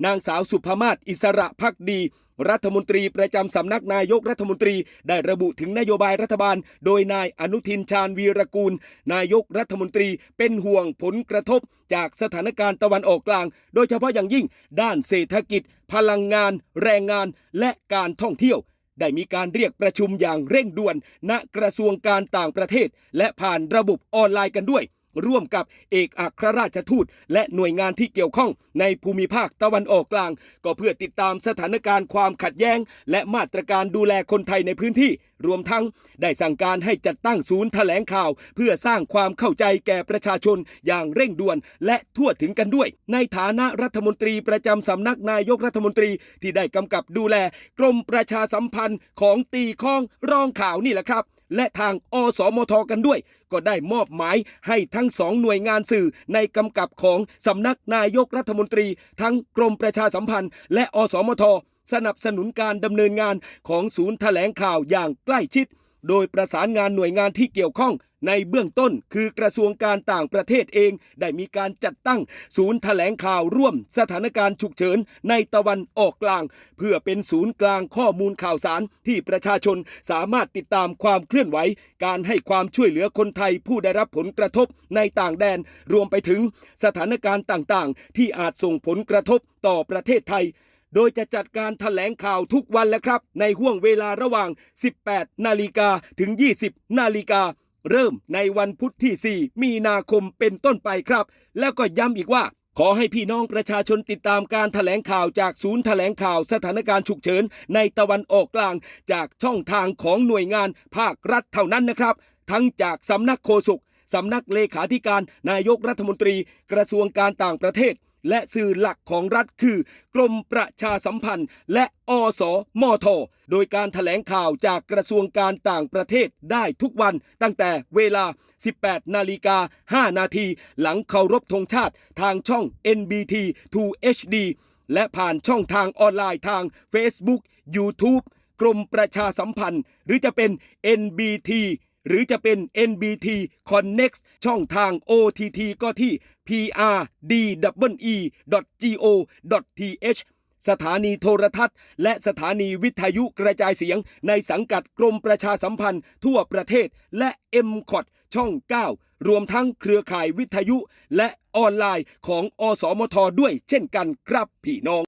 ນາງສາວ ສຸພະມາດ ອິດສະຣະພັກດີ ລັດຖະມົນຕີປະຈຳສຳນັກນາຍົກລັດຖະມົນຕີ ໄດ້ລະບຸເຖິງນະໂຍບາຍລັດຖະບານ ໂດຍນາຍ ອະນຸທິນ ຊານວີຣະກູນ ນາຍົກລັດຖະມົນຕີ ເປັນຫ່ວງຜົນກະທົບຈາກສະຖານະການຕາເວັນອອກກາງ ໂດຍສະເພາະຢ່າງຍິ່ງດ້ານເສດຖະກິດ, ພະລັງງານ, ແຮງງານ ແລະ ການທ່ອງທ່ຽວ. ໄດ້ມີການຮຽກປະຊຸມຢ່າງເລັ່ງດ່ວນ ນະກະຊວງການຕ່າງປະເທດ ແລະ ຜ່ານລະບົບອອນລາຍກັນດ້ວຍ ຮ່ວມກັບເອກອັກຄະຣາຊທູດ ແລະ ໜ່ວຍງານທີ່ກ່ຽວຂ້ອງໃນພູມິພາກຕາເວັນອອກກາງ ກໍເພື່ອຕິດຕາມສະຖານະການຄວາມຂັດແຍ້ງ ແລະ ມາດຕະການດູແລຄົນໄທໃນພື້ນທີ່ ລວມທັງໄດ້ສັ່ງການໃຫ້ຈັດຕັ້ງສູນຖະແຫຼງຂ່າວ ເພື່ອສ້າງຄວາມເຂົ້າໃຈແກ່ປະຊາຊົນຢ່າງເລັ່ງດ່ວນ ແລະ ທົ່ວເຖິງກັນດ້ວຍ. ໃນຖານະລັດຖະມົນຕີປະຈຳສຳນັກນາຍົກລັດຖະມົນຕີ ທີ່ໄດ້ກຳກັບດູແລ ກົມປະຊາສຳພັນຂອງຕີຄອງ ລອງຂ່າວນີ້ແຫຼະຄັບ ແລະ ທາງ ອສມທ ກັນດ້ວຍ ກໍໄດ້ມອບໝາຍໃຫ້ທັງສອງໜ່ວຍງານສື່ໃນກຳກັບຂອງສຳນັກນາຍົກລັດຖະມົນຕີ ທັງກົມປະຊາສຳພັນ ແລະ ອສມທ ສະໜັບສະໜູນການດຳເນີນງານຂອງສູນຖະແຫຼງຂ່າວຢ່າງໃກ້ຊິດ ໂດຍປະສານງານໜ່ວຍງານທີ່ກ່ຽວຂ້ອງ ໃນເບື້ອງຕົ້ນ ຄືກະຊວງການຕ່າງປະເທດເອງ ໄດ້ມີການຈັດຕັ້ງສູນຖະແຫຼງຂ່າວຮ່ວມສະຖານະການສຸກເສີນໃນຕາເວັນອອກກາງ ເພື່ອເປັນສູນກາງຂໍ້ມູນຂ່າວສານທີ່ປະຊາຊົນສາມາດຕິດຕາມຄວາມເຄື່ອນໄຫວ ການໃຫ້ຄວາມຊ່ວຍເຫຼືອຄົນໄທຜູ້ໄດ້ຮັບຜົນກະທົບໃນຕ່າງແດນ ລວມໄປເຖິງສະຖານະການຕ່າງໆ ທີ່ອາດສົ່ງຜົນກະທົບຕໍ່ປະເທດໄທ ໂດຍຈະຈັດການຖະແຫຼງຂ່າວທຸກວັນແຫຼະຄັບ ໃນຫ້ວງເວລາລະຫວ່າງສິບແປດນາລິກາ ເຖິງ ຊາວນາລິກາ ເລີ່ມໃນວັນພຸດທີສີ່ ມີນາຄົມເປັນຕົ້ນໄປຄັບ ແລ້ວກໍຢ້ຳອີກວ່າ ຂໍໃຫ້ພີ່ນ້ອງປະຊາຊົນຕິດຕາມການຖະແຫຼງຂ່າວຈາກສູນຖະແຫຼງຂ່າວສະຖານະການສຸກເສີນໃນຕາເວັນອອກກາງ ຈາກຊ່ອງທາງຂອງໜ່ວຍງານພາກລັດເທົ່ານັ້ນນະຄັບ ທັງຈາກສຳນັກໂຄສົກ, ສຳນັກເລຂາທິການນາຍົກລັດຖະມົນຕີ, ກະຊວງການຕ່າງປະເທດ ແລະ ສື່ຫຼັກຂອງລັດຄື ກົມປະຊາສຳພັນ ແລະ ອສມທ ໂດຍການຖະແຫຼງຂ່າວຈາກກະຊວງການຕ່າງປະເທດໄດ້ທຸກວັນ ຕັ້ງແຕ່ເວລາສິບແປດນາລິກາຫ້ານາທີ ຫຼັງເຄົາລົບທຸງຊາດ ທາງຊ່ອງ ເອັນບີທີ ທູເອັດດີ ແລະ ຜ່ານຊ່ອງທາງອອນລາຍທາງ Facebook YouTube ກົມປະຊາສຳພັນ ຫຼື ຈະເປັນ ເອັນບີທີ ຫຼື ຈະເປັນ ເອັນບີທີ Connect ຊ່ອງທາງ ໂອທີທີ ກໍທີ່ ພີອາດີດັບເບິນອີ ດອດທີເອັດ ສະຖານີໂທລະທັດ ແລະ ສະຖານີວິທະຍຸກະຈາຍສຽງໃນສັງກັດກົມປະຊາສຳພັນທົ່ວປະເທດ ແລະ ເອັມຄອດ ຊ່ອງເກົ້າ ລວມທັງເຄືອຂ່າຍວິທະຍຸ ແລະ ອອນລາຍຂອງ ອສມທ ດ້ວຍເຊັ່ນກັນຄັບພີ່ນ້ອງ.